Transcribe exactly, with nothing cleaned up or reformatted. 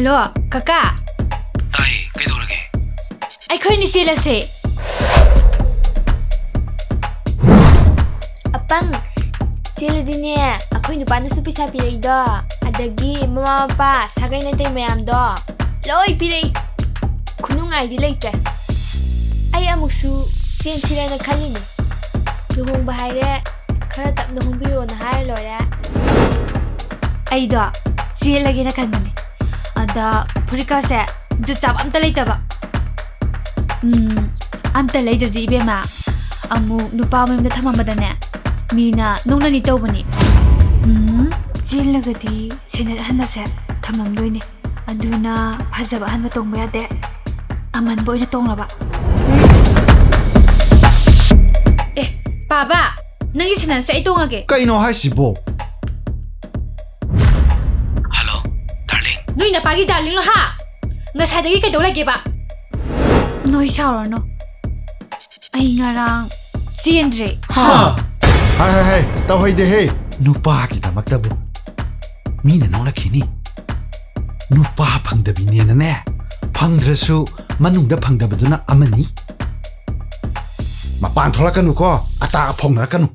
Hello, ꯀꯀꯥ꯫ ꯇꯥꯏ, ꯀꯩꯗꯧꯔꯒꯦ? ꯑꯩꯈꯣꯏꯅꯤ ꯆꯦꯜꯂꯁꯦ꯫ ꯑꯄꯪ, ꯆꯦꯜꯂꯗꯤꯅꯦ, ꯑꯩꯈꯣꯏ ꯅꯨꯄꯥꯅꯁꯨ ꯄꯩꯁꯥ ꯄꯤꯔꯛꯏꯗꯣ, ꯑꯗꯒꯤ ꯃꯃꯥ ꯃꯄꯥ, ꯁꯥꯒꯩ ꯅꯥꯇꯩ ꯃꯌꯥꯝꯗꯣ ꯂꯣꯏ ꯄꯤꯔꯛꯏ꯫ ꯈꯨꯅꯨꯡꯉꯥꯏꯗꯤ ꯂꯩꯇ꯭ꯔꯦ꯫ ꯑꯩ ꯑꯃꯨꯛꯁꯨ ꯆꯦꯟꯁꯤꯔꯅ ꯈꯜꯂꯤꯅꯦ꯫ ꯂꯨꯍꯣꯡꯕ ꯍꯥꯏꯔꯦ, ꯈꯔ ꯇꯞꯅ ꯍꯣꯡꯕꯤꯔꯣꯅ ꯍꯥꯏꯔ ꯂꯣꯏꯔꯦ꯫ ꯑꯩꯗꯣ ꯆꯦꯜꯂꯒꯦꯅ ꯈꯟꯕꯅꯦ꯫ ꯑꯗ ꯐꯨꯔꯤꯠꯀꯥꯁꯦ ꯖꯨꯠ ꯆꯥꯕ ꯑꯝꯇ ꯂꯩꯇꯕ꯫ ꯎꯝ, ꯑꯝꯇ ꯂꯩꯗ꯭ꯔꯗꯤ ꯏꯕꯦꯝꯃ, ꯑꯃꯨꯛ ꯅꯨꯄꯥ ꯃꯌꯨꯝꯗ ꯊꯝꯃꯝꯕꯗꯅꯦ, ꯃꯤꯅ ꯅꯣꯛꯅꯅꯤ ꯇꯧꯕꯅꯤ꯫ ꯎꯝ, ꯆꯦꯜꯂꯒꯗꯤ ꯁꯦꯟꯗꯜ ꯑꯍꯟꯕꯁꯦ ꯊꯝꯂꯝꯗꯣꯏꯅꯦ꯫ ꯑꯗꯨꯅ ꯐꯖꯕ ꯑꯍꯟꯕ ꯇꯣꯡꯕ ꯌꯥꯗꯦ꯫ ꯑꯃꯟꯕ ꯑꯣꯏꯅ ꯇꯣꯡꯂꯕ꯫ ꯑꯦ, ꯄꯥꯕ, ꯅꯪꯒꯤ ꯁꯦꯟꯗꯜꯁꯦ ꯑꯩ ꯇꯣꯡꯉꯒꯦ꯫ ꯀꯩꯅꯣ ꯍꯥꯏꯁꯤꯕꯣ? Hello, darling. ꯅꯣꯏ ꯅꯄꯥꯒꯤ ꯗꯥꯔꯂꯤꯡꯂꯣ ꯍꯥ? ꯉꯁꯥꯏꯗꯒꯤ ꯀꯩꯗꯧ ꯂꯩꯒꯦꯕ? ꯅꯣꯏ ꯁꯥꯎꯔꯅꯨ꯫ ꯑꯩ ꯉꯔꯥꯡ ꯆꯦꯟꯗ꯭ꯔꯦ꯫ ꯍꯥ? ꯍꯥꯏ, ꯍꯥꯏ, ꯍꯥꯏ, ꯇꯧꯍꯩꯗꯦꯍꯦ꯫ ꯅꯨꯄꯥꯒꯤꯗꯃꯛꯇꯕꯨ ꯃꯤꯅ ꯅꯣꯛꯂꯛꯈꯤꯅꯤ꯫ ꯅꯨꯄꯥ ꯐꯪꯗꯕꯤꯅꯦꯅꯅꯦ, ꯐꯪꯗ꯭ꯔꯁꯨ ꯃꯅꯨꯡꯗ ꯐꯪꯗꯕꯗꯨꯅ ꯑꯃꯅꯤ꯫ ꯃꯄꯥꯟ ꯊꯣꯛꯂꯛꯀꯅꯨꯀꯣ, ꯑꯇꯥ ꯑꯐꯣꯡꯅꯔꯛꯀꯅꯨ꯫